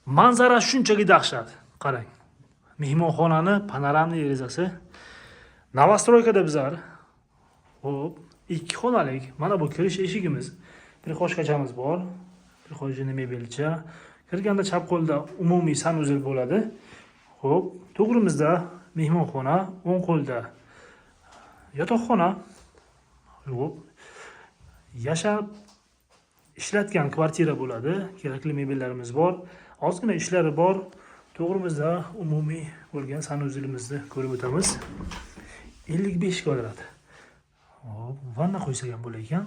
Manzara shunchaki dahshat. Qarang. Mehmonxonani panoramli derazasi. Новостройка da bizlar. Xo'p, ikki xonalik. Mana bu kirish eshigimiz. Прихожка chamiz bor. Прихожий mebelcha. Kirganda chap qo'lda umumiy санузел bo'ladi. Xo'p, to'g'rimizda mehmonxona, o'ng qo'lda yotoqxona. Xo'p, yashab ishlatgan kvartira bo'ladi. Kerakli mebellarimiz bor. Ozgina ishlari bor. To'g'rimizda umumiy bo'lgan санузел imizni ko'rib o'tamiz. 55 kvadrat. Xo'p, vanna qo'ysak ham bo'lar ekan.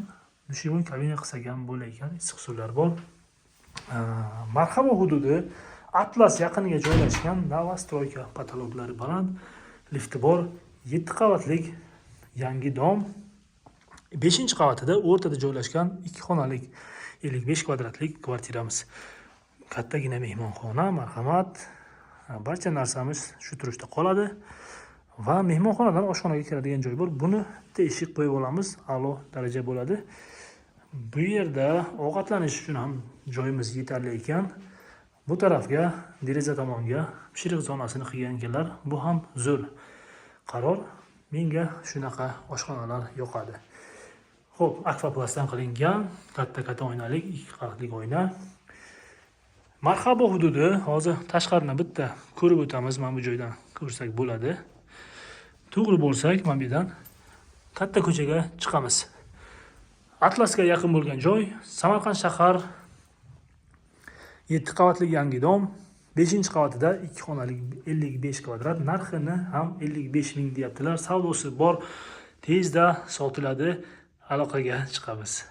Душевой kabina qilsak ham bo'lar ekan. Issiq suvlar bor. Marhabo hududi, Atlas yaqiniga joylashgan новостройка, потолок lari baland, lifti bor, 7 qavatlik yangi dom. 5 qavatida, o'rtada joylashgan ikki xonalik 55 kvadratlik kvartiramiz. Kattagina mehmonxona, marhamat. Barcha narsamiz shu turishda qoladi. Va mehmonxonadan oshxonaga kiradigan joy bor. Buni bitta eshik qo'yib olamiz, a'lo daraja bo'ladi. Bu yerda ovqatlanish uchun ham joyimiz yetarli ekan. Bu tarafga, deraza tomonga pishiriq zonasini qilgan ekanlar. Bu ham zo'r qaror. Menga shunaqa oshxonalar yoqadi. Xo'p, akvaplastdan qilingan, katta-katta oynalik, ikki qavatli oyna. Marhabo hududi, hozir tashqarini bitta ko'rib o'tamiz, mana bu joydan ko'rsak bo'ladi. To'g'ri borsak, mana bu yerdan katta ko'chaga chiqamiz. Atlasga yaqin bo'lgan joy, Samarqand shahar, 7 qavatli yangi dom, 5 qavatida ikki xonalik 55 kvadrat, narxini ham 55 ming deyaptilar. Savdosi bor, tezda sotiladi. Aloqaga chiqamiz.